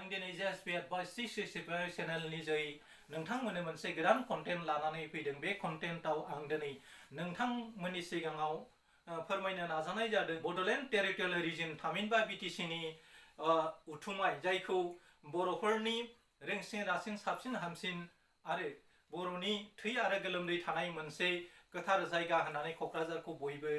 आं दिनै JSP by C65 चेनेलनि जयै नोंथांमोननो मोनसे गोदान कन्टेन्ट लानानै फैदों। बे कन्टेन्टआव आं दिनै नोंथांमोननि सिगाङाव फोरमायनो नाजानाय जादों बड'लेण्ड टेरिटरियेल रिजन थामहिनबा BTCनि उथुमाय जायखौ बर'फोरनि रोंसिन रासिन साबसिन हामसिन आरो बर'नि थै आरो गोलोमदै थानाय मोनसे गोथार जायगा होननानै क'क्राझारखौ बयबो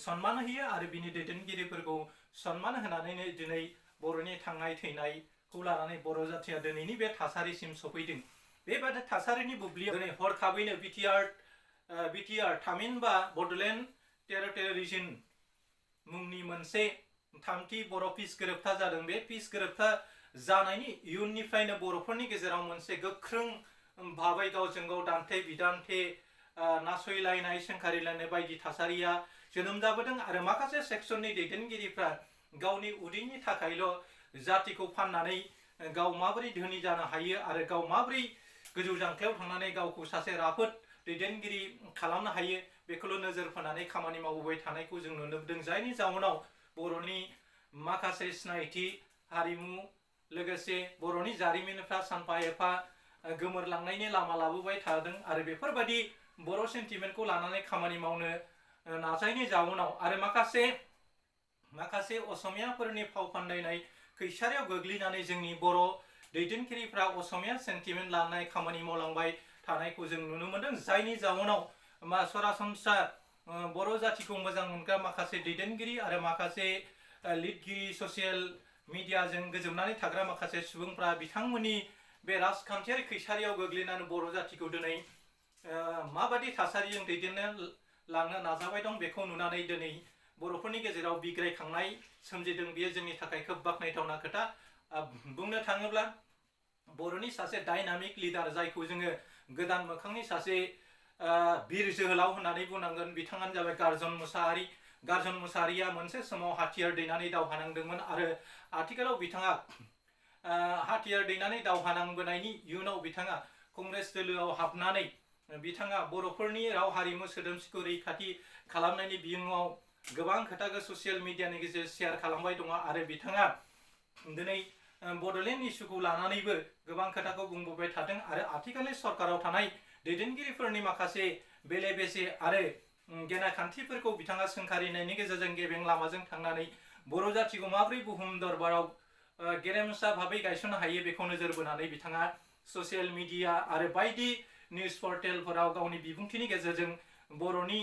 सन्मान होयो आरो बिनि दैदेनगिरिफोरखौ सन्मान होनानैनो दिनै बर'नि थांनाय थैनायखौ लानानै बर' जाथिया दिनैनि बे थासारिसिम सफैदों। बेबादि थासारिनि बुब्लियाव दिनै हरखाबैनो बिटिआर थामहिनबा बड'लेण्ड टेरिटरियेल रिजन मुंनि मोनसे थामथि बर' पिस गोरोबथा जादों। बे पिस गोरोबथा जानायनि इयुननिफ्रायनो बर'फोरनि गेजेराव मोनसे गोख्रों भाबै गावजों गाव दान्थे बिदान्थे नासयलायनाय सोंखारिलायनाय बायदि थासारिया जोनोम जाबोदों आरो माखासे सेक्सननि दैदेनगिरिफ्रा गावनि उदैनि थाखायल' जातिखौ फाननानै गाव माबोरै धोनि जानो हायो आरो गाव माबोरै गोजौ जांख्लायाव थांनानै गावखौ सासे राफोद दैदेनगिरि खालामनो हायो बेखौल' नोजोर होनानै खामानि मावबोबाय थानायखौ जों नुनो मोनदों। जायनि जाउनाव बर'नि माखासे सिनायथि हारिमु लोगोसे बर'नि जारिमिनफ्रा सानफा एफा गोमोरलांनायनि लामा लाबोबाय थादों आरो बेफोरबायदि बर' सेन्टिमेन्टखौ लानानै खामानि मावनो नाजायनि जाउनाव आरो माखासे असमियाफोरनि फाव फान्दायनाय खैसारियाव गोग्लैनानै जोंनि बर' दैदेनगिरिफ्रा असमिया सेन्टिमेन्ट लानाय खामानि मावलांबाय थानायखौ जों नुनो मोनदों। जायनि जाउनाव सरासनस्रा बर' जातिखौ मोजां मोनग्रा माखासे दैदेनगिरि आरो माखासे लिरगिरि ससियेल मिडियाजों गोजोमनानै थाग्रा माखासे सुबुंफ्रा बिथांमोननि बे राजखान्थियारि खैसारियाव गोग्लैनानै बर' जातिखौ दिनै माबादि थासारिजों दैदेननो लांनो नाजाबाय दं बेखौ नुनानै दिनै बर'फोरनि गेजेराव बिग्रायखांनाय सोमजिदों। बेयो जोंनि थाखाय खोब बाख्नायथावना खोथा। बुंनो थाङोब्ला बर'नि सासे डायनामिक लिडार जायखौ जोङो गोदान मोखांनि सासे बिर जोहोलाव होननानै बुंनांगोन बिथाङानो जाबाय गार्जन मुसाहारि। गार्जन मुसाहारिया मोनसे समाव हाथियार दैनानै दावहा नांदोंमोन आरो आथिखालाव बिथाङा हाथियार दैनानै दावहा नांबोनायनि इयुनाव बिथाङा कंग्रेस दोलोआव हाबनानै बिथाङा बर'फोरनि राव हारिमु सोदोमस्रिखौ रैखाथि खालामनायनि बिमुङाव गोबां खोथाखौ ससियेल मिडियानि गेजेरजों शेयार खालामबाय दङ आरो बिथाङा दिनै बड'लेण्ड इस्युखौ लानानैबो गोबां खोथाखौ बुंबोबाय थादों आरो आथिखालनि सरकाराव थानाय दैदेनगिरिफोरनि माखासे बेले बेजे आरो गेनाखान्थिफोरखौ बिथाङा सोंखारिनायनि गेजेरजों गेबें लामाजों थांनानै बर' जातिखौ माबोरै बुहुम दरबाराव गेरेमसा भाबै गायसननो हायो बेखौ नोजोर बोनानै बिथाङा ससियेल मिडिया आरो बायदि निउज पर्टेलफोराव गावनि बिबुंथिनि गेजेरजों बर'नि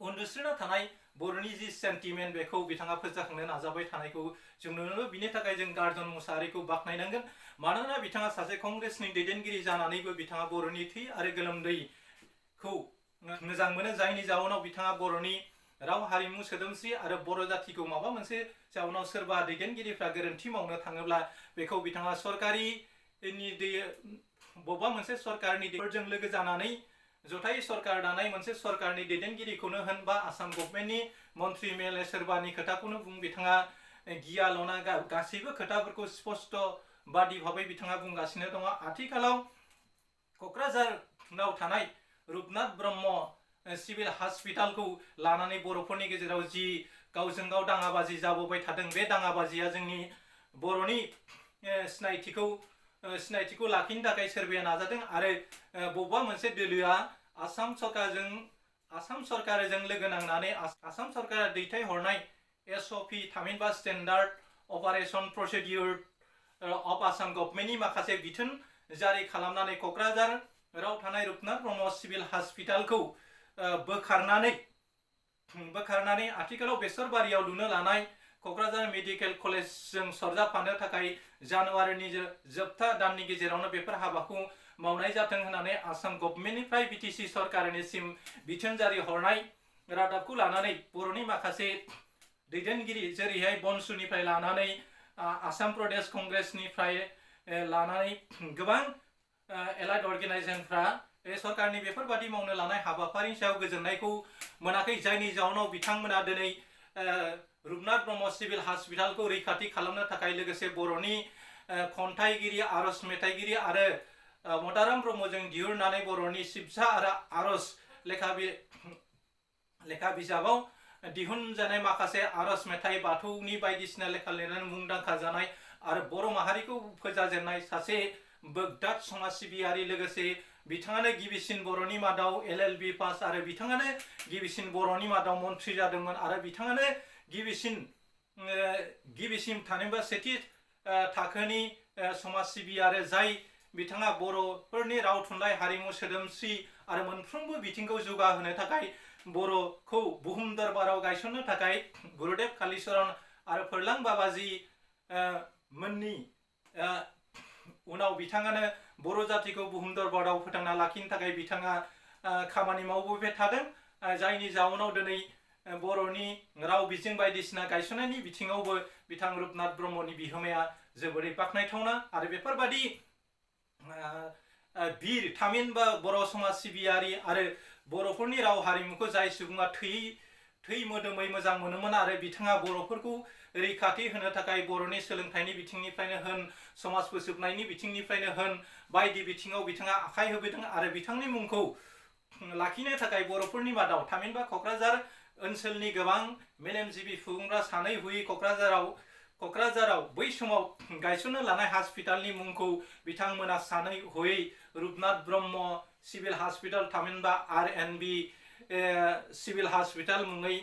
उन्दुस्रिना थानाय बर'नि जि सेन्टिमेन्ट बेखौ बिथाङा फोजाखांनो नाजाबाय थानायखौ जों नुनो मोनो। बिनि थाखाय जों गार्जन मुसाहारिखौ बाख्नायनांगोन। मानोना बिथाङा सासे कंग्रेसनि दैदेनगिरि जानानैबो बिथाङा बर'नि थै आरो गोलोमदैखौ मोजां मोनो। जायनि जाउनाव बिथाङा बर'नि राव हारिमु सोदोमस्रि आरो बर' जातिखौ माबा मोनसे जाउनाव सोरबा दैदेनगिरिफ्रा गोरोन्थि मावनो थाङोब्ला बेखौ बिथाङा सरकारिनि बबेबा मोनसे सरकारनि दैफोरजों लोगो जानानै जथाय सरकार दानाय मोनसे सरकारनि दैदेनगिरिखौनो होन बा आसाम गभर्नमेन्टनि मन्त्रि एमएलए सोरबानि खोथाखौनो बुं बिथाङा गियाल'ना गासैबो खोथाफोरखौ स्पष्ट बादि भाबै बिथाङा बुंगासिनो दङ। आथिखालाव क'क्राझाराव थानाय रुपनाथ ब्रह्म सिभिल हस्पिटालखौ लानानै बर'फोरनि गेजेराव जि गावजों गाव दाङाबाजि जाबोबाय थादों बे दाङाबाजिया जोंनि बर'नि सिनायथिखौ लाखिनो थाखाय सोरबाया नाजादों आरो बबेबा मोनसे दोलोआ आसाम सरकारजों लोगो नांनानै आसाम सरकारा दैथायहरनाय SOP थामहिनबा standard operation procedure of Assam गभर्नमेन्टनि माखासे बिथोन जारि खालामनानै क'क्राझाराव थानाय रुपनाथ ब्रह्म सिभिल हस्पिटालखौ बोखारनानै आथिखालाव बेसरबारियाव लुनो लानाय क'क्राझार मेडिकेल कलेजजों सरजाबफानो थाखाय जानुवारिनि जोबथा दाननि गेजेरावनो बेफोर हाबाखौ मावनाय जाथों होननानै आसाम गभर्नमेन्टनिफ्राय BTC सरकारनिसिम बिथोन जारि हरनाय रादाबखौ लानानै बर'नि माखासे दैदेनगिरि जेरैहाय बनसुनिफ्राय लानानै आसाम प्रदेश कंग्रेसनिफ्राय लानानै गोबां एलाइड अर्गेनाइजेसनफ्रा सरकारनि बेफोरबादि मावनो लानाय हाबाफारिनि सायाव गोजोननायखौ मोनाखै। जायनि जाउनाव बिथांमोना दिनै रुपनाथ ब्रह्म सिभिल हस्पिटालखौ रैखाथि खालामनो थाखाय लोगोसे बर'नि खन्थाइगिरि आरज मेथाइगिरि आरो मदाराम ब्रह्मजों दिहुननानै बर'नि सिबसा आरो आरज लेखा बिजाबाव दिहुनजानाय माखासे आरज मेथाइ बाथौनि बायदिसिना लेखा लिरनानै मुंदांखा जानाय आरो बर' माहारिखौ फोजाजेननाय सासे बोगदाद समाज सिबियारि लोगोसे बिथाङानो गिबिसिन बर'नि मादाव LLB पास आरो बिथाङानो गिबिसिन बर'नि मादाव मन्थ्रि जादोंमोन आरो बिथाङानो गिबिसिन थामहिनबा सेथि थाखोनि समाज सिबियारि जाय बिथाङा बर'फोरनि राव थुनलाइ हारिमु सोदोमस्रि आरो मोनफ्रोमबो बिथिंखौ जौगाहोनो थाखाय बर'खौ बुहुम दरबाराव गायसननो थाखाय गुरुदेव कालीचरण आरो फोरलां बाबाजी मोननि उनाव बिथाङानो बर' जातिखौ बुहुम दरबाराव फोथांना लाखिनो थाखाय बिथाङा खामानि मावबोबाय थादों जायनि जाउनाव दिनै बर'नि राव बिजों बायदिसिना गायसननायनि बिथिङावबो बिथां रुपनाथ ब्रह्मनि बिहोमाया जोबोरै बाख्नायथावना आरो बेफोरबादि बिर थामहिनबा बर' समाज सिबियारि आरो बर'फोरनि राव हारिमुखौ जाय सुबुङा थै मोदोमै मोजां मोनोमोन आरो बिथाङा बर'फोरखौ रैखाथि होनो थाखाय बर'नि सोलोंथाइनि बिथिंनिफ्रायनो होन समाज फोसाबनायनि बिथिंनिफ्रायनो होन बायदि बिथिङाव बिथाङा आखाइ होबोदों आरो बिथांनि मुंखौ लाखिनो थाखाय बर'फोरनि मादाव थामहिनबा क'क्राझार ओनसोलनि गोबां मेलेमजिबि सुबुंफ्रा सानै हयै क'क्राझाराव बै समाव गायसननो लानाय हस्पिटालनि मुंखौ बिथांमोना सानै हयै रुपनाथ ब्रह्म सिभिल हस्पिटाल थामहिनबा RNB सिभिल हस्पिटाल मुङै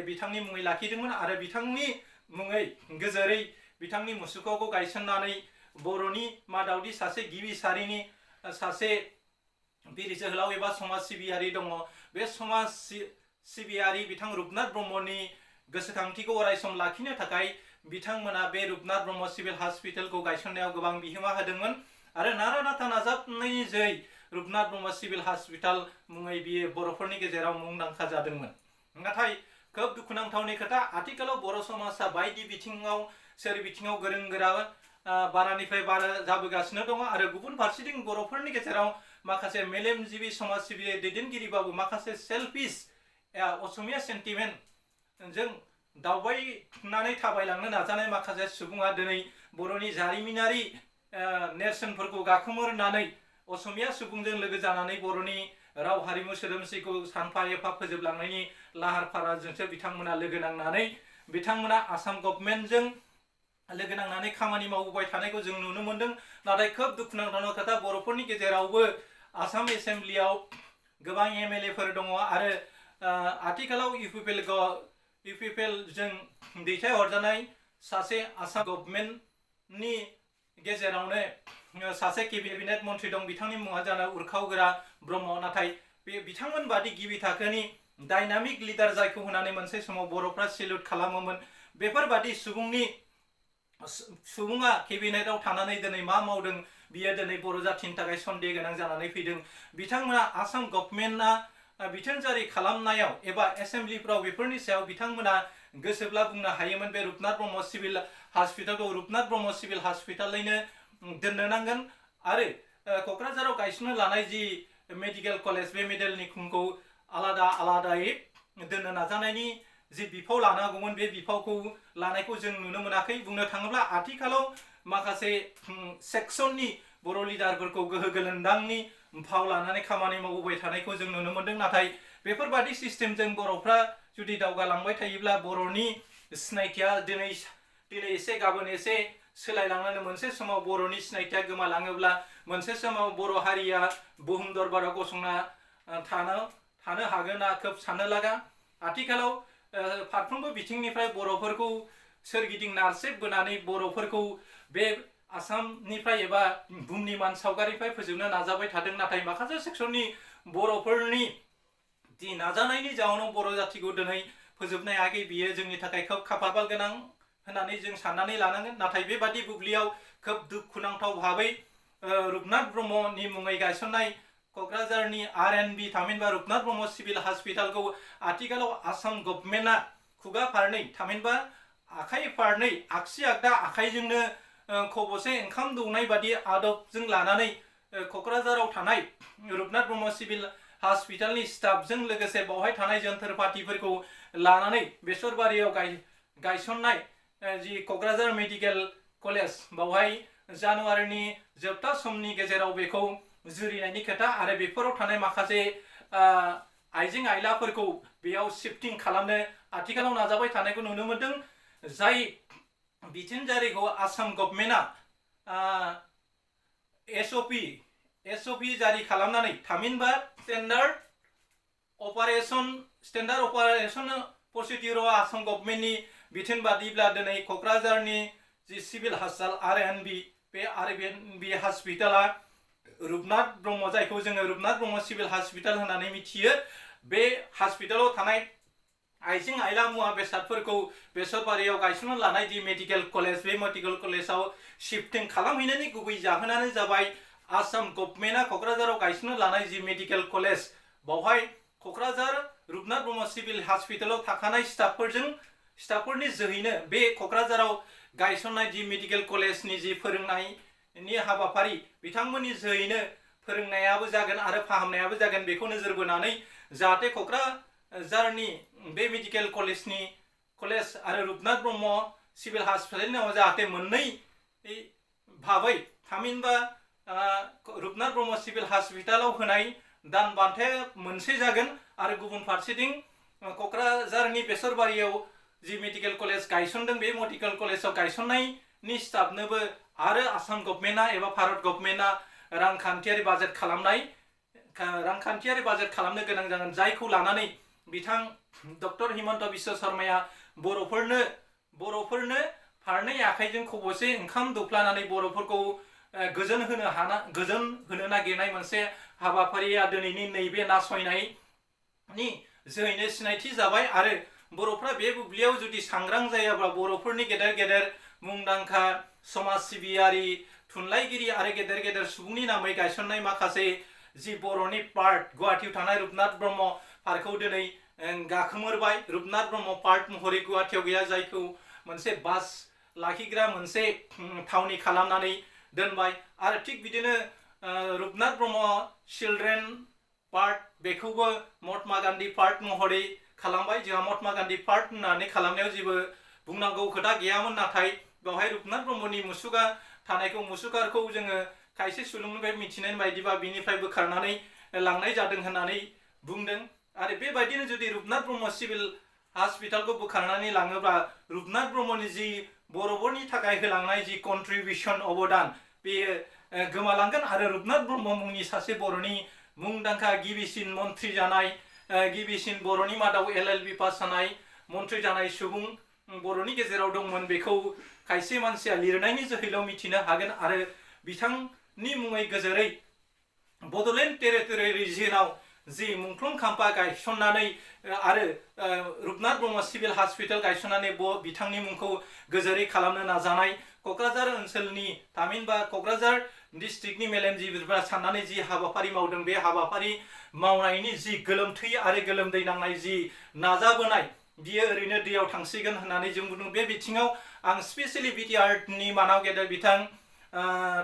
बिथांनि मुङै लाखिदोंमोन आरो बिथांनि मुङै गोजोरै बिथांनि मुसुखाखौ गायसननानै बर'नि मादावदि सासे गिबि सारिनि सासे बिर जोहोलाव एबा समाज सिबियारि दङ बे समाज सिबियारि बिथां रुपनाथ ब्रह्मनि गोसोखांथिखौ अरायसम लाखिनो थाखाय बिथांमोना बे रुपनाथ ब्रह्म सिभिल हस्पिटालखौ गायसननायाव गोबां बिहोमा होदोंमोन आरो नारा नाथा नाजाबनायनि जै रुपनाथ ब्रह्म सिभिल हस्पिटाल मुङै बियो बर'फोरनि गेजेराव मुंदांखा जादोंमोन नाथाय खोब दुखुनांथावनि खोथा आथिखालाव बर' समाजा बायदि बिथिङाव सोर बिथिङाव गोरों गोरा बारानिफ्राय बारा जाबोगासिनो दङ आरो गुबुन फारसेथिं बर'फोरनि गेजेराव माखासे मेलेमजिबि समाज सिबियारि दैदेनगिरिबाबो माखासे सेल्फिश असमिया सेन्टिमेन्ट जों दावबायनानै थाबायलांनो नाजानाय माखासे सुबुङा दिनै बर'नि जारिमिनारि नेरसोनफोरखौ गाखोमोरनानै असमिया सुबुंजों लोगो जानानै बर'नि राव हारिमु सोदोमस्रिखौ सानफा एफा फोजोबलांनायनि लाहार फाहारजोंसो बिथांमोना लोगो नांनानै बिथांमोना आसाम गभर्नमेन्टजों लोगो नांनानै खामानि मावबोबाय थानायखौ जों नुनो मोन्दों नाथाय खोब दुखुनांथाव खोथा बर'फोरनि गेजेरावबो आसाम एसेम्ब्लियाव गोबां MLA फोर दङ आरो आथिखालाव इउपिपिएलजों दैथायहरजानाय सासे आसाम गभर्नमेन्टनि गेजेरावनो सासे केबिनेट मन्थ्रि दं बिथांनि मुङा जानो उरखावगोरा ब्रह्म नाथाय बे बिथांमोन बादि गिबि थाखोनि डायनामिक लिडार जायखौ होनानै मोनसे समाव बर'फ्रा सेल्युट खालामोमोन बेफोरबादि सुबुङा केबिनेटआव थानानै दिनै मा मावदों बियो दिनै बर' जातिनि थाखाय सन्देह गोनां जानानै फैदों बिथांमोना आसाम गभर्नमेन्टआ बिथोन जारि खालामनायाव एबा एसेम्ब्लिफ्राव बेफोरनि सायाव बिथांमोना गोसोब्ला बुंनो हायोमोन बे रुपनाथ ब्रह्म सिभिल हस्पिटालखौ रुपनाथ ब्रह्म सिभिल हस्पिटालैनो दोननो नांगोन आरो क'क्राझाराव गायसननो लानाय जि मेडिकेल कलेज बे मेडिकेलनि मुंखौ आलादायै दोननो नाजानायनि जि बिफाव लानांगौमोन बे बिफावखौ लानायखौ जों नुनो मोनाखै बुंनो थाङोब्ला आथिखालाव माखासे सेक्सननि बर' लिडारफोरखौ गोहो गोलोन्दांनि फाव लानानै खामानि मावबोबाय थानायखौ जों नुनो मोन्दों नाथाय बेफोरबादि सिस्टेमजों बर'फ्रा जुदि दावगालांबाय थायोब्ला बर'नि सिनायथिया दिनै एसे गाबोन एसे सोलायलांनानै मोनसे समाव बर'नि सिनायथिया गोमालाङोब्ला मोनसे समाव बर' हारिया बुहुम दरबाराव गसंना थानो हागोना खोब साननो लागा आथिखालाव फारफ्रोमबो बिथिंनिफ्राय बर'फोरखौ सोरगिदिं नारसेबबोनानै बर'फोरखौ बे आसामनिफ्राय एबा बुहुमनि मान सावगारिनिफ्राय फोजोबनो नाजाबाय थादों नाथाय माखासे सेक्सननि बर'फोरनि जि नाजानायनि जाउनाव बर' जातिखौ दिनै फोजोबनो हायाखै बियो जोंनि थाखाय खोब खाफाल गोनां होननानै जों साननानै लानांगोन नाथाय बेबादि बुब्लियाव खोब दुखुनांथाव भाबै रुपनाथ ब्रह्मनि मुङै गायसननाय क'क्राझारनि RNB थामहिनबा रुपनाथ ब्रह्म सिभिल हस्पिटालखौ आथिखालाव आसाम गभर्नमेन्टआ खुगा फारनै थामहिनबा आखाइ फारनै आगसि आगदा आखाइजोंनो खबसे ओंखाम दौनाय बादि आदबजों लानानै क'क्राझाराव थानाय रुपनाथ ब्रह्म सिभिल हस्पिटालनि स्टाफजों लोगोसे बावहाय थानाय जोनथोर पार्टिफोरखौ लानानै बेसरबारियाव गायसननाय जि क'क्राझार मेडिकेल कलेज बावहाय जानुवारिनि जोबथा समनि गेजेराव बेखौ जुरिनायनि खोथा आरो बेफोराव थानाय माखासे आइजें आइलाफोरखौ बेयाव शिफ्टिं खालामनो आथिखालाव नाजाबाय थानायखौ नुनो मोन्दों जाय बिथोन जारिखौ आसाम गभर्नमेन्टआ एसअपि जारि खालामनानै थामहिनबा स्टेन्डार्ड अपारेशन प्रसिडिउराव आसाम गभर्नमेन्टनि बिथोन बादिब्ला दिनै क'क्राझारनि जि सिभिल हस्पिटाल आरएनबि बे आरएनबि हस्पिटाला रुपनाथ ब्रह्म जायखौ जोङो रुपनाथ ब्रह्म सिभिल हस्पिटाल होननानै मिथियो बे हस्पिटालाव थानाय आइजें आइला मुवा बेसादफोरखौ बेसरबारियाव गायसनना लानाय जि मेडिकेल कलेज बे मेडिकेल कलेजाव शिफ्टिं खालामहैनायनि गुबै जाहोनानो जाबाय आसाम गभर्नमेन्टआ क'क्राझाराव गायसनना लानाय जि मेडिकेल कलेज बावहाय क'क्राझार रुपनाथ ब्रह्म सिभिल हस्पिटालाव थाखानाय स्टाफफोरनि जोहैनो बे क'क्राझाराव गायसननाय जि मेडिकेल कलेजनि जि फोरोंनायनि हाबाफारि बिथांमोननि जोहैनो फोरोंनायाबो जागोन आरो फाहामनायाबो जागोन बेखौ नोजोर बोनानै जाहाथे क'क्राझारनि बे मेडिकेल कलेज आरो रुपनाथ ब्रह्म सिभिल हस्पिटालनि नामाव जाहाथे मोननै भाबै थामहिनबा रुपनाथ ब्रह्म सिभिल हस्पिटालाव होनाय दान बान्थाया मोनसे जागोन आरो गुबुन फारसेथिं क'क्राझारनि बेसरबारियाव जि मेडिकेल कलेज गायसनदों बे मेडिकेल कलेजाव गायसननायनि स्टाफनोबो आरो आसाम गभर्नमेन्टआ एबा भारत गभर्नमेन्टआ रांखान्थियारि बाजेट खालामनो गोनां जागोन जायखौ लानानै बिथां डक्टर हिमन्त बिश्व शर्माया बर'फोरनो फारनै आखाइजों खबसे ओंखाम दौफ्लानानै बर'फोरखौ गोजोन होनो नागिरनाय मोनसे हाबाफारिया दिनैनि नैबे नासयनायनि जोहैनो सिनायथि जाबाय आरो बर'फ्रा बे बुब्लियाव जुदि सांग्रां जायाब्ला बर'फोरनि गेदेर मुंदांखा समाज सिबियारि थुनलाइगिरि आरो गेदेर सुबुंनि नामै गायसननाय माखासे जि बर'नि पार्क गुवाहाटीयाव थानाय रुपनाथ ब्रह्म पार्कखौ दिनै गाखोमोरबाय रुपनाथ ब्रह्म पार्क महरै गुवाहाटीयाव गैया जायखौ मोनसे बास लाखिग्रा मोनसे थावनि खालामनानै दोनबाय आरो थिग बिदिनो रुपनाथ ब्रह्म चिल्ड्रेन पार्क बेखौबो महात्मा गान्धी पार्क महरै खालामबाय जोंहा महात्मा गान्धी पार्क होननानै खालामनायाव जेबो बुंनांगौ खोथा गैयामोन नाथाय बेवहाय रुपनाथ ब्रह्मनि मुसुखा मुसुखाखौ जोङो खायसे सुलुंनिफ्राय मिथिनाय बायदिबा बिनिफ्राय बोखारनानै लांनाय जादों होननानै बुंदों आरो बेबायदिनो जुदि रुपनाथ ब्रह्म सिभिल हस्पिटालखौ बोखारनानै लाङोब्ला रुपनाथ ब्रह्मनि जि बर'फोरनि थाखाय होलांनाय जि कन्ट्रिबिउसन अबदान बेयो गोमालांगोन आरो रुपनाथ ब्रह्म मुंनि सासे बर'नि मुंदांखा गिबिसिन मन्थ्रि जानाय गिबिसिन बर'नि मादाव LLB पास जानाय मन्थ्रि जानाय सुबुं बर'नि गेजेराव दंमोन बेखौ खायसे मानसिया लिरनायनि जोहैल' मिथिनो हागोन आरो बिथांनि मुङै गोजोरै बड'लेण्ड टेरिटरि रिजियनाव जि मुंख्लं खाम्फा गायसननानै आरो रुपनाथ ब्रह्म सिभिल हस्पिटाल गायसननानै बिथांनि मुंखौ गोजोरै खालामनो नाजानाय क'क्राझार ओनसोलनि थामहिनबा क'क्राझार डिस्ट्रिक्टनि मेलेमजिबिफोरा साननानै जि हाबाफारि मावदों बे हाबाफारि मावनायनि जि गोलोमथै आरो गोलोमदै नांनाय जि नाजाबोनाय बियो ओरैनो दैयाव थांसिगोन होननानै जों बुंदों बे बिथिङाव आं स्पेसियेलि बिटिआरनि मानाव गेदेर बिथां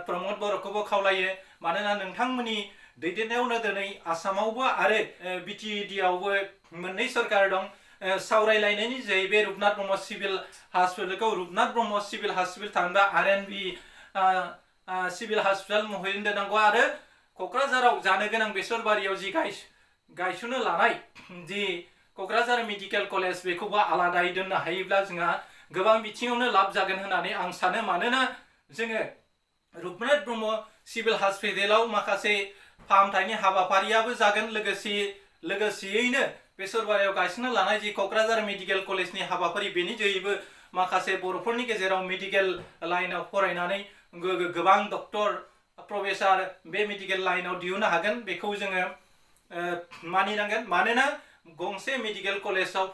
प्रमद बर'खौबो खावलायो मानोना नोंथांमोननि दैदेननायावनो दिनै आसामावबो आरो बिटिएडिआवबो मोननै सरकार दं सावरायलायनायनि जोहै बे रुपनाथ ब्रह्म सिभिल हस्पिटालखौ रुपनाथ ब्रह्म सिभिल हस्पिटाल थामहिनबा आरएनबि सिभिल हस्पिटाल महरै दोननांगौ आरो क'क्राझाराव जानो गोनां बेसरबारियाव जि गायसननो लानाय जि क'क्राझार मेडिकेल कलेज बेखौबो आलादायै दोननो हायोब्ला जोंहा गोबां बिथिङावनो लाब जागोन होननानै आं सानो मानोना जोङो रुपनाथ ब्रह्म सिभिल हस्पिटालाव माखासे फाहामथायनि हाबाफारियाबो जागोन लोगोसेयैनो बेसरबारियाव गायसनना लानाय जि क'क्राझार मेडिकेल कलेजनि हाबाफारि बेनि जोहैबो माखासे बर'फोरनि गेजेराव मेडिकेल लाइनाव फरायनानै गोबां डक्टर प्रफेसार बे मेडिकेल लाइनाव दिहुननो हागोन बेखौ जोङो मानिनांगोन मानोना गंसे मेडिकेल कलेजाव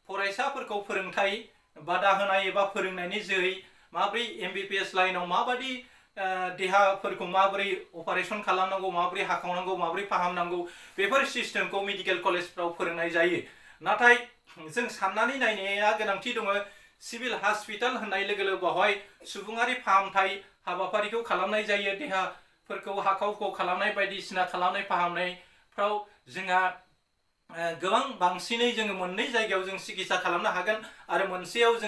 फरायसाफोरखौ फोरोंथाय बादा होनाय एबा फोरोंनायनि जोहै माबोरै MBBS लाइनाव माबायदि देहाफोरखौ माबोरै अपारेशन खालामनांगौ माबोरै हाखावनांगौ माबोरै फाहामनांगौ बेफोर सिस्टेमखौ मेडिकेल कलेजफ्राव फोरोंनाय जायो नाथाय जों साननानै नायनाया गोनांथि दङ सिभिल हस्पिटाल होननाय लोगो लोगो बेवहाय सुबुङारि फाहामथाय हाबाफारिखौ खालामनाय जायो देहाफोरखौ हाखावखौ खालामनाय बायदिसिना खालामनाय फाहामनायफ्राव जोंहा गोबां बांसिनै जोङो मोननै जायगायाव जों सिकित्सा खालामनो हागोन आरो मोनसेयाव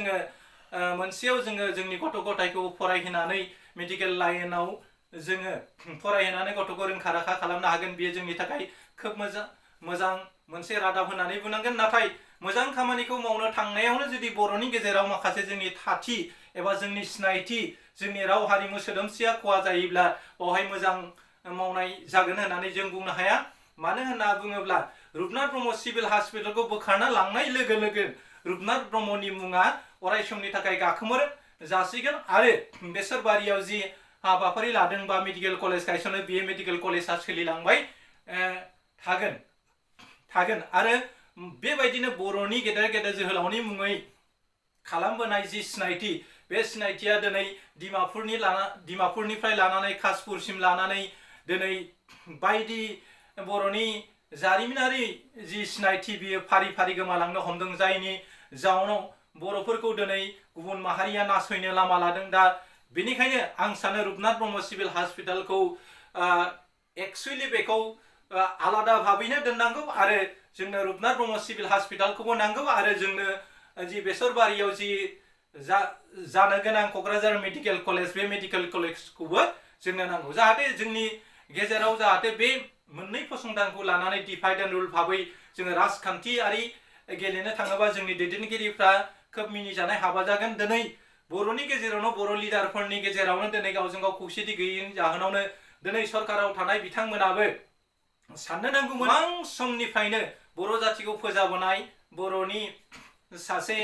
जोङो जोंनि गथ' गथायखौ फरायहोनानै मेडिकेल लाइनाव जोङो फरायहोनानै गथ'खौ रोंखा राखा खालामनो हागोन बेयो जोंनि थाखाय खोब मोजां मोनसे रादाब होननानै बुंनांगोन नाथाय मोजां खामानिखौ मावनो थांनायावनो जुदि बर'नि गेजेराव माखासे जोंनि थाथि एबा जोंनि सिनायथि जोंनि राव हारिमु सोदोमस्रिया खहा जायोब्ला बावहाय मोजां मावनाय जागोन होननानै जों बुंनो हाया। मानो होनना बुङोब्ला रुपनाथ ब्रह्म सिभिल हस्पिटालखौ बोखारना लांनाय लोगो लोगो रुपनाथ ब्रह्मनि मुङा अराय समनि थाखाय गाखोमोर जासिगोन आरो बेसरबारियाव जि हाबाफारि लादों बा मेडिकेल कलेज गायसनो बे मेडिकेल कलेजआ सोलिलांबाय थागोन आरो बेबायदिनो बर'नि गेदेर गेदेर जोहोलावनि मुङै खालामबोनाय जि सिनायथि बे सिनायथिया दिनै डिमापुरनिफ्राय लानानै कासपुरसिम लानानै दिनै बायदि बर'नि जारिमिनारि जि सिनायथि बियो फारि फारि गोमालांनो हमदों जायनि जाउनाव बर'फोरखौ दिनै गुबुन माहारिया नासयनो लामा लादों। दा बेनिखायनो आं सानो रुपनाथ ब्रह्म सिभिल हस्पिटालखौ एक्सुवेलि बेखौ आलादा भाबैनो दोननांगौ आरो जोंनो रुपनाथ ब्रह्म सिभिल हस्पिटालखौबो नांगौ आरो जोंनो जि बेसरबारियाव जि जानो गोनां क'क्राझार मेडिकेल कलेज बे मेडिकेल कलेजखौबो जोंनो नांगौ जाहाथे जोंनि गेजेराव जाहाथे बे मोननै फसंथानखौ लानानै डिभाइड एन्ड रुल भाबै जोङो राजखान्थियारि गेलेनो थाङोबा जोंनि दैदेनगिरिफ्रा खोब मिनिजानाय हाबा जागोन। दिनै बर'नि गेजेरावनो बर' लिडारफोरनि गेजेरावनो दिनै गावजों गाव खौसेथि गैयैनि जाहोनावनो दिनै सरकाराव थानाय बिथांमोनाबो साननो नांगौ गोबां समनिफ्रायनो बर' जातिखौ फोजाबोनाय बर'नि सासे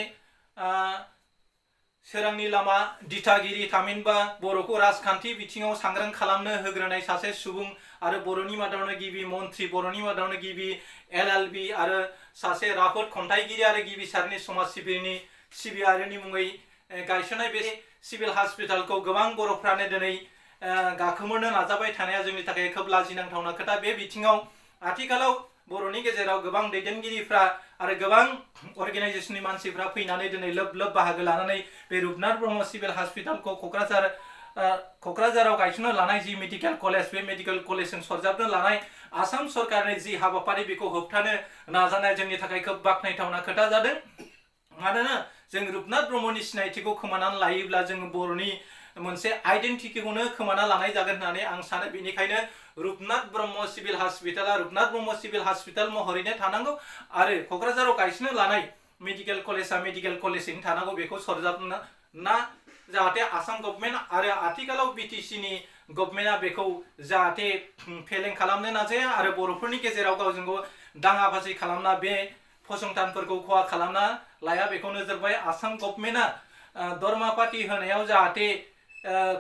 सोरांनि लामा दिथागिरि थामहिनबा बर'खौ राजखान्थि बिथिङाव सांग्रां खालामनो होग्रोनाय सासे सुबुं आरो बर'नि मादावनो गिबि मन्त्रि बर'नि मादावनो गिबि LLB आरो सासे राफोद खन्थाइगिरि आरो गिबि सारनि समाज सिबियारिनि मुङै गायसननाय बे सिभिल हस्पिटालखौ गोबां बर'फ्रानो दिनै गाखोमोरनो नाजाबाय थानाया जोंनि थाखाय खोब लाजिनांथावना खोथा। बे बिथिङाव आथिखालाव बर'नि गेजेराव गोबां दैदेनगिरिफ्रा आरो गोबां अर्गेनाइजेसननि मानसिफ्रा फैनानै दिनै लोब लोब बाहागो लानानै बे रुपनाथ ब्रह्म सिभिल हस्पिटालखौ क'क्राझाराव गायसननो लानाय जि मेडिकेल कलेज बे मेडिकेल कलेजजों सरजाबनो लानाय आसाम सरकारनि जि हाबाफारि बेखौ होबथानो नाजानाया जोंनि थाखाय खोब बाख्नायथावना खोथा जादों। मानोना जों रुपनाथ ब्रह्मनि सिनायथिखौ खोमानानै लायोब्ला जों बर'नि मोनसे आइडेन्टिटिखौनो खोमाना लानाय जागोन होननानै आं सानो। बेनिखायनो रुपनाथ ब्रह्म सिभिल हस्पिटाला रुपनाथ ब्रह्म सिभिल हस्पिटाल महरैनो थानांगौ आरो क'क्राझाराव गायसननो लानाय मेडिकेल कलेजआ मेडिकेल कलेजैनो थानांगौ बेखौ सरजाबना जाहाथे आसाम गभर्नमेन्ट आरो आथिखालाव BTCनि गभर्नमेन्टआ बेखौ जाहाथे फेलें खालामनो नाजाया आरो बर'फोरनि गेजेराव गावजों गाव दाङाबाजि खालामना बे फसंथानफोरखौ खहा खालामना लाया बेखौ नोजोर बोबाय आसाम गभर्नमेन्टआ दरमा पार्टी होनायाव जाहाथे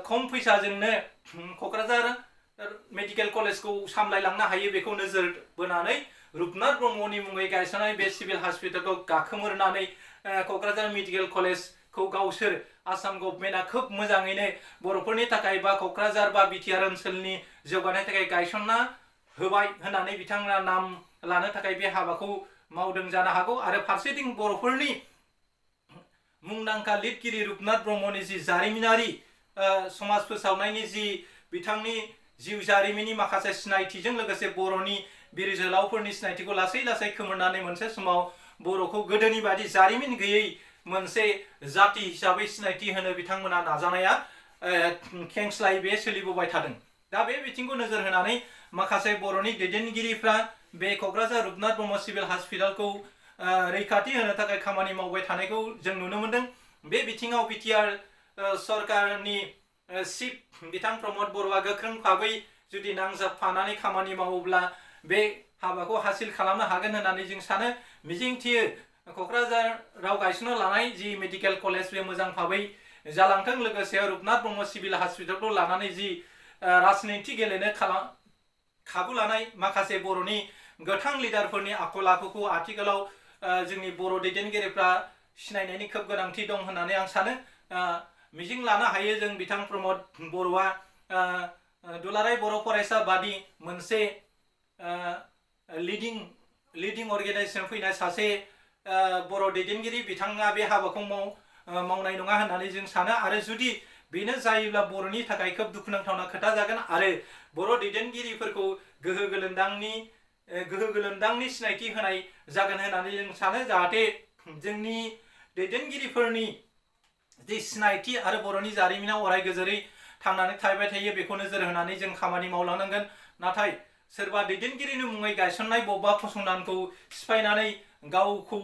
खम फैसाजोंनो क'क्राझार मेडिकेल कलेजखौ सामलायलांनो हायो बेखौ नोजोर बोनानै रुपनाथ ब्रह्मनि मुङै गायसननाय बे सिभिल हस्पिटालखौ गाखोमोरनानै क'क्राझार मेडिकेल कलेजखौ गावसोर आसाम गभर्नमेन्टआ खोब मोजाङैनो बर'फोरनि थाखाय बा क'क्राझार बा बिटिआर ओनसोलनि जौगानायनि थाखाय गायसनना होबाय होननानै बिथांमोना नाम लानो थाखाय बे हाबाखौ मावदों जानो हागौ। आरो फारसेथिं बर'फोरनि मुंदांखा लिरगिरि रुपनाथ ब्रह्मनि जि जारिमिनारि समाज फोसावनायनि जि बिथांनि जिउ जारिमिननि माखासे सिनायथिजों लोगोसे बर'नि बिर जोहोलावफोरनि सिनायथिखौ लासै लासै खोमोरनानै मोनसे समाव बर'खौ गोदोनि बादि जारिमिन गैयै मोनसे जाति हिसाबै सिनायथि होनो बिथांमोना नाजानाया खेंस्लायै बे सोलिबोबाय थादों। दा बे बिथिंखौ नोजोर होनानै माखासे बर'नि दैदेनगिरिफ्रा बे क'क्राझार रुपनाथ ब्रह्म सिभिल हस्पिटालखौ रैखाथि होनो थाखाय खामानि मावबाय थानायखौ जों नुनो मोनदों। बे बिथिङाव बिटिआर सरकारनि चिफ बिथां प्रमद बर'आ गोख्रों भाबै जुदि नांजाबफानानै खामानि मावोब्ला बे हाबाखौ हासिल खालामनो हागोन होननानै जों सानो। मिजिंथियो क'क्राझाराव गायसननो लानाय जि मेडिकेल कलेज बे मोजां भाबै जालांथों। लोगोसे रुपनाथ ब्रह्म सिभिल हस्पिटालखौ लानानै जि राजनिति गेलेनो खाबु लानाय माखासे बर'नि गोथां लिडारफोरनि आखल आखुखौ आथिखालाव जोंनि बर' दैदेनगिरिफ्रा सिनायनायनि खोब गोनांथि दं होननानै आं सानो। मिजिं लानो हायो जों बिथां प्रमद बर'आ दुलाराय बर' फरायसा बादि मोनसे लिडिं अर्गेनाइजेसन फैनाय सासे बर' दैदेनगिरि बिथाङा बे हाबाखौ मावनाय नङा होननानै जों सानो। आरो जुदि बेनो जायोब्ला बर'नि थाखाय खोब दुखुनांथावना खोथा जागोन आरो बर' दैदेनगिरिफोरखौ गोहो गोलोमदांनि सिनायथि होनाय जागोन होननानै जों सानो। जाहाथे जोंनि दैदेनगिरिफोरनि जि सिनायथि आरो बर'नि जारिमिनाव अराय गोजोरै थांनानै थाबाय थायो बेखौ नोजोर होनानै जों खामानि मावलांनांगोन। नाथाय सोरबा दैदेनगिरिनि मुङै गायसननाय बबेबा फसंथानखौ सिफायनानै गावखौ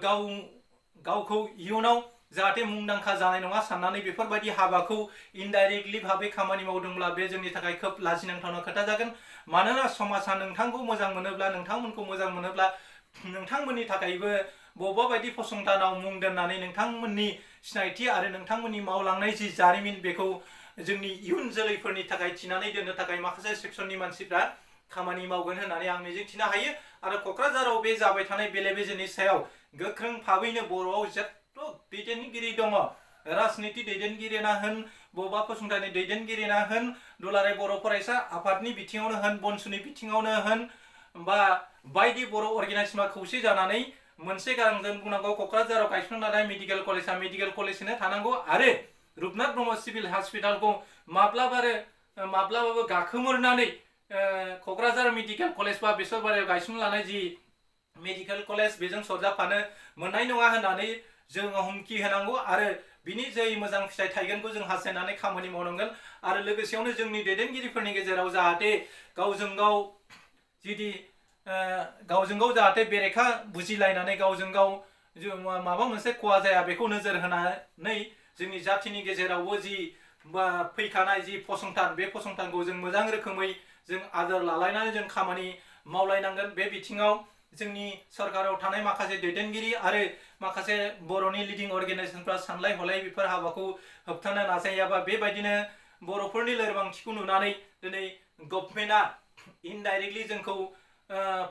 गावखौ इयुनाव जाहाथे मुंदांखा जानाय नङा साननानै बेफोरबायदि हाबाखौ इनडाइरेक्टलि भाबै खामानि मावदोंब्ला बे जोंनि थाखाय खोब लाजिनांथावना खोथा जागोन। मानोना समाजा नोंथांखौ मोजां मोनोब्ला, नोंथांमोनखौ मोजां मोनोब्ला नोंथांमोननि थाखायबो बबेबा बायदि फसंथानाव मुं दोननानै नोंथांमोननि सिनायथि आरो नोंथांमोननि मावलांनाय जि जारिमिन बेखौ जोंनि इयुन जोलैफोरनि थाखाय थिनानै दोननो थाखाय माखासे सेक्सननि मानसिफ्रा खामानि मावगोन होननानै आं मिजिंथिनो हायो। आरो क'क्राझाराव बे जाबाय थानाय बेले बेजेनि सायाव गोख्रों भाबैनो बर'आव जेथ' दैदेनगिरि दङ, राजनिति दैदेनगिरिना होन, बबेबा फसंथाननि दैदेनगिरिना होन, दुलाराय बर' फरायसा आफादनि बिथिङावनो होन, बनसुनि बिथिङावनो होन, बा बायदि बर' अर्गेनाइजेसना खौसे जानानै मोनसे गारांजों बुंनांगौ क'क्राझाराव गायसनजानाय मेडिकेल कलेजआ मेडिकेल कलेजनो थानांगौ आरो रुपनाथ ब्रह्म सिभिल हस्पिटालखौ माब्लाबाबो गाखोमोरनानै क'क्राझार मेडिकेल कलेज बा बेसरबारियाव गायसनजानाय जि मेडिकेल कलेज बेजों सरजाबफानो मोननाय नङा होननानै जोङो हुमखि होनांगौ आरो बिनि जै मोजां फिथाइ थाइगोनखौ जों हास्थायनानै खामानि मावनांगोन। आरो लोगोसेयावनो जोंनि दैदेनगिरिफोरनि गेजेराव जाहाथे गावजों गाव जाहाथे बेरेखा बुजिलायनानै गावजों गाव माबा मोनसे खहा जाया बेखौ नोजोर होनानै जोंनि जाथिनि गेजेरावबो जि फैखानाय जि फसंथान बे फसंथानखौ जों मोजां रोखोमै जों आदर लालायनानै जों खामानि मावलायनांगोन। बे बिथिङाव जोंनि सरकाराव थानाय माखासे दैदेनगिरि आरो माखासे बर'नि लिडिं अर्गेनाइजेसनफ्रा सानलाय हलाय बेफोर हाबाखौ होबथानो नाजायाबा बेबायदिनो बर'फोरनि लोरबांथिखौ नुनानै दिनै गभर्नमेन्टआ इनडाइरेक्टलि जोंखौ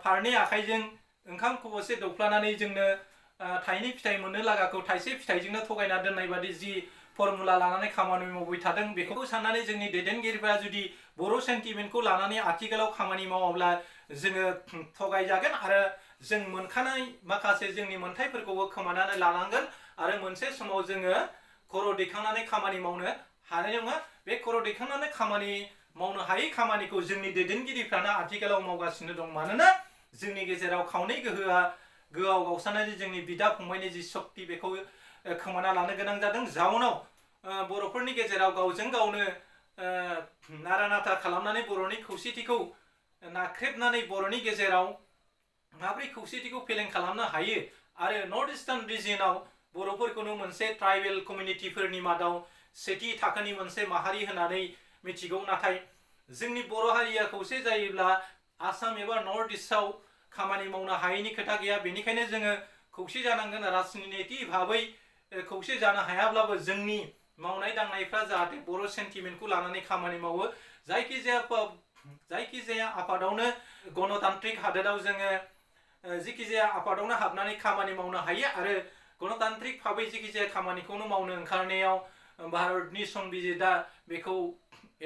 फारनै आखाइजों ओंखाम खबसे दौफ्लानानै जोंनो थाइनै फिथाइ मोननो लागाखौ थाइसे फिथाइजोंनो थगायना दोननाय बादि जि फर्मुला लानानै खामानि मावबाय थादों बेखौ साननानै जोंनि दैदेनगिरिफ्रा जुदि बर' सेन्टिमेन्टखौ लानानै आथिखालाव खामानि मावाब्ला जोङो थगायजागोन आरो जों मोनखानाय माखासे जोंनि मोनथायफोरखौबो खोमानानै लानांगोन आरो मोनसे समाव जोङो खर' दैखांनानै खामानि मावनो हानाय नङा। बे खर' दैखांनानै खामानि मावनो हायै खामानिखौ जोंनि दैदेनगिरिफ्रानो आथिखालाव मावगासिनो दं। मानोना जोंनि गेजेराव खावनै गोहोआव गावस्रानानै जोंनि बिदा फंबायनि जि शक्ति बेखौ खोमाना लानो गोनां जादों। जाउनाव बर'फोरनि गेजेराव गावजों गावनो नारा नाथा खालामनानै बर'नि खौसेथिखौ नाख्रेबनानै बर'नि गेजेराव माब्रै खौसेथिखौ फेलें खालामनो हायो आरो नर्थ इस्टार्न रिजियनाव बर'फोरखौनो मोनसे ट्राइबेल कमिउनिटिफोरनि मादाव सेथि थाखोनि मोनसे माहारि होननानै मिथिगौ। नाथाय जोंनि बर' हारिया खौसे जायोब्ला आसाम एबा नर्थ इस्टआव खामानि मावनो हायैनि खोथा गैया। बेनिखायनो जोङो खौसे जानांगोन। राजनिति भाबै खौसे जानो हायाब्लाबो जोंनि मावनाय दांनायफ्रा जाहाथे बर' सेन्टिमेन्टखौ लानानै खामानि मावो। जायखिजाया आफादावनो गणतान्त्रिक हादोराव जोङो जिखिजाया आफादावनो हाबनानै खामानि मावनो हायो आरो गणतान्त्रिक भाबै जिखिजाया खामानिखौनो मावनो ओंखारनायाव भारतनि संबिजिदा बेखौ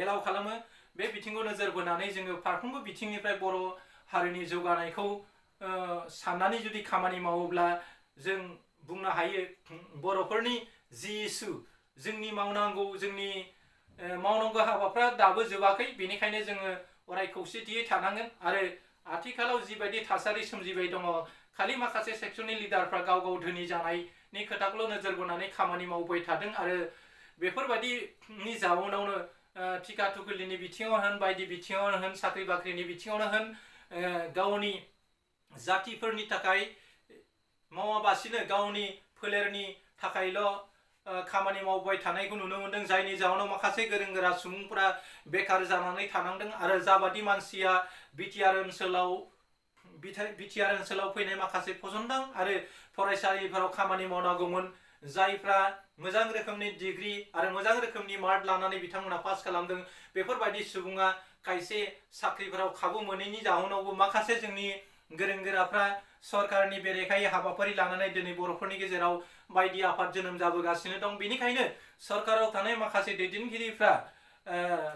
एलाउ खालामो। बे बिथिंखौ नोजोर बोनानै जोङो फारफ्रोमबो बिथिंनिफ्राय बर' हारिनि जौगानायखौ साननानै जुदि खामानि मावोब्ला जों बुंनो हायो बर'फोरनि जि इसु जोंनि मावनांगौ हाबाफ्रा दाबो जोबाखै। बेनिखायनो जोङो अराय खौसेथियै थानांगोन आरो आथिखालाव जिबायदि थासारि सोमजिबाय दङ खालि माखासे सेक्सननि लिडारफ्रा गाव धोनि जानायनि खोथाखौल' नोजोर बोनानै खामानि मावबाय थादों आरो बेफोरबायदिनि जाउनावनो टिका टुकिलिनि बिथिङाव होन, बायदि बिथिङावनो होन, साख्रि बाख्रिनि बिथिङावनो होन, गावनि जातिफोरनि थाखाय मावाबासिनो गावनि फोलेरनि थाखायल' खामानि मावबाय थानायखौ नुनो मोनदों। जायनि जाहोनाव माखासे गोरों गोरा सुबुंफोरा बेखार जानानै थानांदों आरो जाबादि मानसिया बिटिआर ओनसोलाव फैनाय माखासे फसंथान आरो फरायसालिफोराव खामानि मावनांगौमोन, जायफ्रा मोजां रोखोमनि डिग्री आरो मोजां रोखोमनि मार्क लानानै बिथांमोना पास खालामदों, बेफोरबायदि सुबुङा खायसे साख्रिफोराव खाबु मोनैनि जाहोनावबो माखासे जोंनि गोरों गोराफ्रा सरकारनि बेरेखायै हाबाफारि लानानै दिनै बर'फोरनि गेजेराव बायदि आफाद जोनोम जाबोगासिनो दं। बेनिखायनो सरकाराव थानाय माखासे दैदेनगिरिफ्रा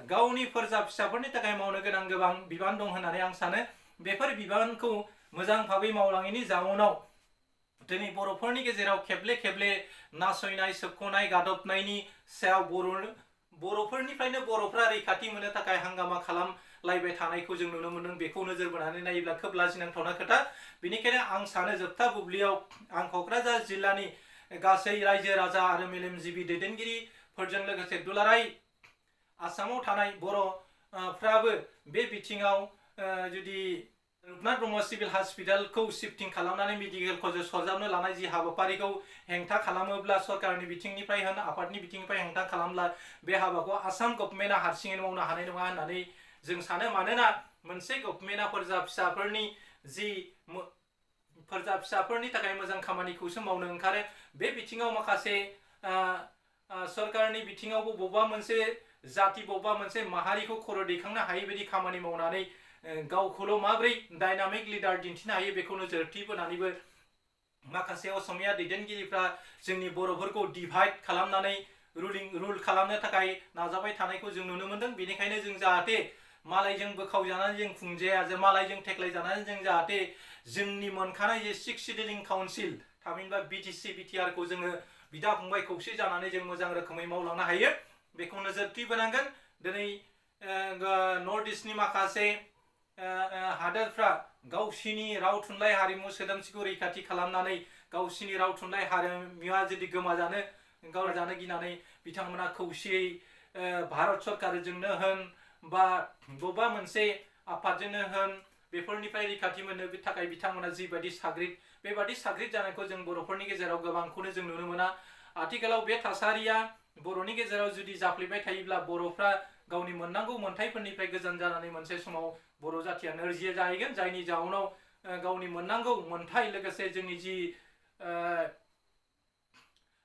गावनि फोरजा फिसाफोरनि थाखाय मावनो गोनां गोबां बिबान दं होननानै आं सानो। बेफोर बिबानखौ मोजां भाबै मावलाङैनि जाउनाव दिनै बर'फोरनि गेजेराव खेबले नासयनाय, सोबख'नाय, गादबनायनि सायाव बर'फोरनिफ्रायनो बर'फ्रा रैखाथि मोननो थाखाय हांगामा खालामलायबाय थानायखौ जों नुनो मोनदों। बेखौ नोजोर बोनानै नायोब्ला खोब लाजिनांथावना खोथा। बेनिखायनो आं सानो जोबथा बुब्लियाव आं क'क्राझार जिल्लानि गासै रायजो राजा आरो मेलेमजिबि दैदेनगिरिफोरजों लोगोसे दुलाराय आसामाव थानाय बर'फ्राबो बे बिथिङाव जुदि रुपनाथ ब्रह्म सिभिल हस्पिटालखौ शिफ्टिं खालामनानै मेडिकेल कलेज सरजाबनो लानाय जि हाबाफारिखौ हेंथा खालामोब्ला सरकारनि बिथिंनिफ्राय होन आफादनि बिथिंनिफ्राय हेंथा खालामब्ला बे हाबाखौ आसाम गभर्नमेन्टआ हारसिङैनो मावनो हानाय नङा होननानै जों सानो। मानोना मोनसे गभर्नमेन्टआ फोरजा फिसाफोरनि जि फोरजा फिसाफोरनि थाखाय मोजां खामानिखौसो मावनो ओंखारो। बे बिथिङाव माखासे सरकारनि बिथिङावबो बबेबा मोनसे जाति बबेबा मोनसे माहारिखौ खर' दैखांनो हायै बायदि खामानि मावनानै गावखौल' माबोरै डायनामिक लिडार दिन्थिनो हायो बेखौ नोजोरथि बोनानैबो माखासे असमिया दैदेनगिरिफ्रा जोंनि बर'फोरखौ डिभाइड खालामनानै रुल खालामनो थाखाय नाजाबाय थानायखौ जों नुनो मोनदों। बेनिखायनो जों जाहाथे मालायजों बोखावजानानै जों खुंजाया, जे मालायजों थेख्लायजानानै जों जाहाथे जोंनि मोनखानाय जे 6 सिडिलिं काउन्सिल थामहिनबा बिटिसि बिटिआरखौ जोङो बिदा फंबाय खौसे जानानै जों मोजां रोखोमै मावलांनो हायो बेखौ नोजोरथि बोनांगोन। दिनै नर्थ इस्टनि माखासे हादोरफ्रा गावसिनि राव थुनलाइ हारिमु सोदोमस्रिखौ रैखाथि खालामनानै गावसिनि राव थुनलाइ हारिमुआ जुदि गोमाजानो गिनानै बिथांमोना खौसेयै भारत सरकारजोंनो होन बा बबेबा मोनसे आफादजोंनो होन बेफोरनिफ्राय रैखाथि मोननो थाखाय बिथांमोना जिबायदि साग्रिद बेबादि साग्रिद जानायखौ जों बर'फोरनि गेजेराव गोबांखौनो जों नुनो मोना। आथिखालाव बे थासारिया बर'नि गेजेराव जुदि जाफ्लेबाय थायोब्ला बर'फ्रा गावनि मोननांगौ मोनथाइफोरनिफ्राय गोजान जानानै मोनसे समाव बर' जाथिया नोरजिया जाहैगोन, जायनि जाउनाव गावनि मोननांगौ मोनथाइ लोगोसे जोंनि जि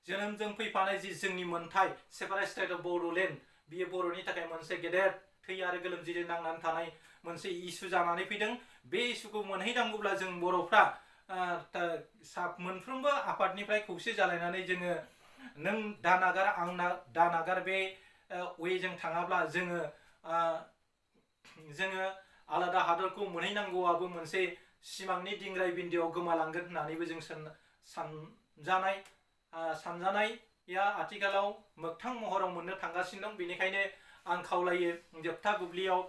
जोनोमजों फैफानाय जि जोंनि मोनथाइ सेपारेट स्टेट अफ बड'लेण्ड बियो बर'नि थाखाय मोनसे गेदेर थै आरो गोलोमदैजों नांनानै थानाय मोनसे इस्यु जानानै फैदों। बे इस्युखौ मोनहैनांगौब्ला जों बर'फ्रा मोनफ्रोमबो आफादनिफ्राय खौसे जालायनानै जोङो नों दा नागार आं दा नागार बे वेजों थाङाब्ला जोङो आलादा हादरखौ मोनहैनांगौआबो मोनसे सिमांनि दिंग्राय बिन्दोआव गोमालांगोन होननानैबो जों सानजानाया आथिखालाव मोगथां महराव मोननो थांगासिनो दं। बेनिखायनो आं खावलायो जोबथा बुब्लियाव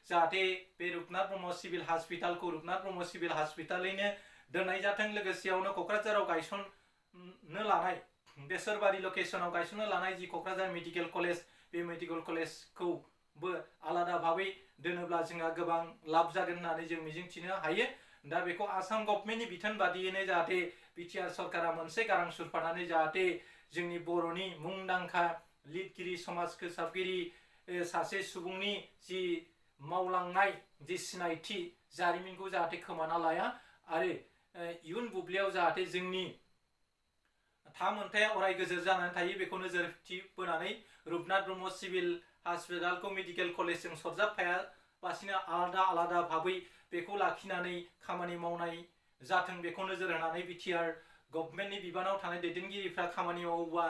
जाहाथे बे रुपनाथ ब्रह्म सिभिल हस्पिटालखौ रुपनाथ ब्रह्म सिभिल हस्पिटालैनो दोननाय जाथों। लोगोसेयावनो क'क्राझाराव गायसननो लानाय बेसरबारि लकेसनाव गायसननो लानाय जि क'क्राझार मेडिकेल कलेज बे मेडिकेल कलेजखौबो आलादा भाबै दोनोब्ला जोंहा गोबां लाब जागोन होननानै जों मिजिंथिनो हायो। दा बेखौ आसाम गभर्नमेन्टनि बिथोन बादियैनो जाहाथे बिटिआर सरकारा मोनसे गारां सुरफानानै जाहाथे जोंनि बर'नि मुंदांखा लिरगिरि समाज फोसाबगिरि सासे सुबुंनि जि मावलांनाय जि सिनायथि जारिमिनखौ जाहाथे खोमाना लाया आरो इयुन बुब्लियाव जाहाथे जोंनि थामोनथाया अराय गोजोर जानानै थायो बेखौ नोजोरथि बोनानै रुपनाथ ब्रह्म सिभिल हस्पिटालखौ मेडिकेल कलेजजों सरजाबफायालासिनो आलादा भाबै बेखौ लाखिनानै खामानि मावनाय जाथों बेखौ नोजोर होनानै बिटिआर गभर्नमेन्टनि बिबानाव थानाय दैदेनगिरिफ्रा खामानि मावोबा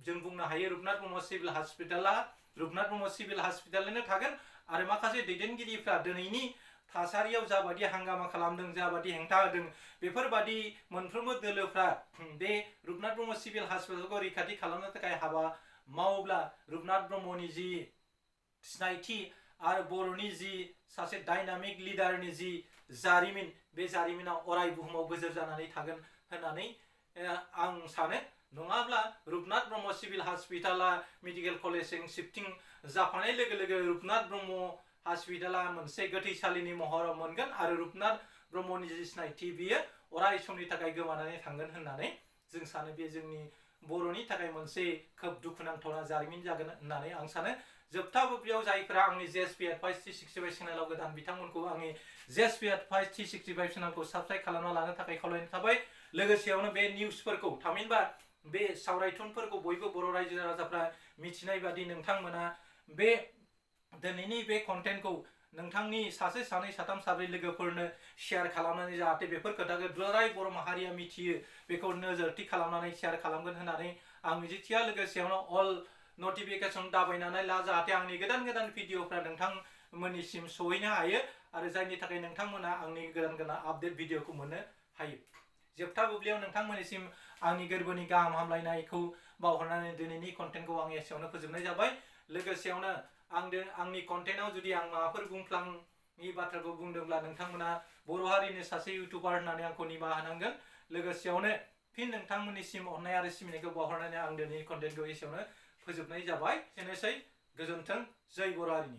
जों बुंनो हायो रुपनाथ ब्रह्म सिभिल हस्पिटाला रुपनाथ ब्रह्म सिभिल हस्पिटालैनो थागोन। आरो माखासे दैदेनगिरिफ्रा दिनैनि थासारियाव जाबादि हांगामा खालामदों जाबादि हेंथा होदों बेफोरबादि मोनफ्रोमबो दोलोफ्रा बे रुपनाथ ब्रह्म सिभिल हस्पिटालखौ रैखाथि खालामनो थाखाय हाबा मावोब्ला रुपनाथ ब्रह्मनि जि सिनायथि आरो बर'नि जि सासे डायनामिक लिडारनि जि जारिमिन बे जारिमिना अराय बुहुमाव गोजोर जानानै थागोन होननानै आं सानो। नङाब्ला रुपनाथ ब्रह्म सिभिल हस्पिटाला मेडिकेल कलेजजों शिफ्टिं जाफानाय लोगो लोगो रुपनाथ ब्रह्म हस्पिटाला मोनसे गोथैसालिनि महराव मोनगोन आरो रुपनाथ ब्रह्मनि जि सिनायथि बियो अराय समनि थाखाय गोमानानै थांगोन होननानै जों सानो। बे जोंनि बर'नि थाखाय मोनसे खोब दुखुनांथावना जारिमिन जागोन होननानै आं सानो। जोबथा बुब्लियाव जायफोरा आंनि जेएसपि एडभाइस 365 चेनेलाव गोदान बिथांमोनखौ आंनि जेएसपि एडभाइस 365 चेनेलखौ साबस्क्राइब खालामना लानो थाखाय खावलायनाय थाबाय। लोगोसेयावनो बे निउसफोरखौ थामहिनबा बे सावरायथुनफोरखौ बयबो बर' रायजो राजाफ्रा मिथिनाय बादि नोंथांमोना बे दिनैनि बे कन्टेन्टखौ नोंथांनि सासे सानै साथाम साब्रै लोगोफोरनो शेयार खालामनानै जाहाथे बेफोर खोथाखौ दुलाराय बर' माहारिया मिथियो बेखौ नोजोरथि खालामनानै शेयार खालामगोन होननानै आं मिजिंथिया। लोगोसेयावनो अल नटिफिकेसन दाबायनानै ला जाहाथे आंनि गोदान भिडिअफ्रा नोंथांमोननिसिम सहैनो हायो आरो जायनि थाखाय नोंथांमोना आंनि गोदान आपडेट भिडिअखौ मोननो हायो। जोबथा बुब्लियाव नोंथांमोननिसिम आंनि गोरबोनि गाहाम हामलायनायखौ बावहरनानै दिनैनि कन्टेन्टखौ आं एसेयावनो फोजोबनाय जाबाय। लोगोसेयावनो आंनि कन्टेन्टआव जुदि आं माबाफोर बुंफ्लाङि बाथ्राखौ बुंदोंब्ला नोंथांमोना बर' हारिनि सासे इउटुबार होननानै आंखौ निमाहा होनांगोन। लोगोसेयावनो फिन नोंथांमोननिसिम अननाय आरो सिबिनायखौ बावहरनानै आं दिनैनि कन्टेन्टखौ एसेयावनो फोजोबनाय जाबाय। एसेनोसै, गोजोन्थों, जय बर' हारिनि।